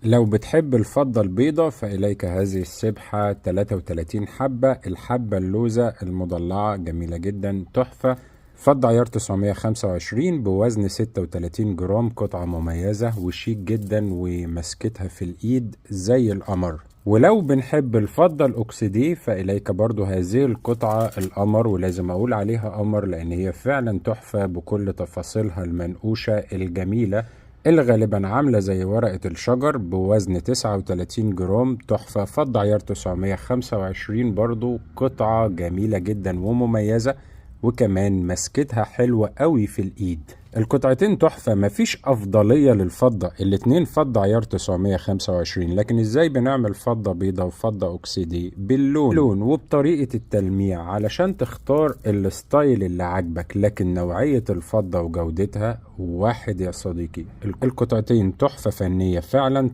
لو بتحب الفضة البيضة فإليك هذه السبحة 33 حبة، الحبة اللوزة المضلعة جميلة جدا تحفة، فضة عيار 925 بوزن 36 جرام، قطعة مميزة وشيك جدا ومسكتها في الإيد زي القمر. ولو بنحب الفضة الأكسيدي فإليك برضو هذه القطعة القمر، ولازم أقول عليها قمر لأن هي فعلا تحفة بكل تفاصيلها المنقوشة الجميلة اللي غالبا عاملة زي ورقة الشجر بوزن 39 جرام، تحفة، فضة عيار 925 برضو قطعة جميلة جدا ومميزة، وكمان مسكتها حلوة قوي في الإيد. القطعتين تحفة، مفيش أفضلية للفضة، الاتنين فضة عيار 925. لكن ازاي بنعمل فضة بيضة وفضة أكسيدي؟ باللون وبطريقة التلميع علشان تختار ال style اللي عاجبك، لكن نوعية الفضة وجودتها واحد يا صديقي. القطعتين تحفة فنية فعلا.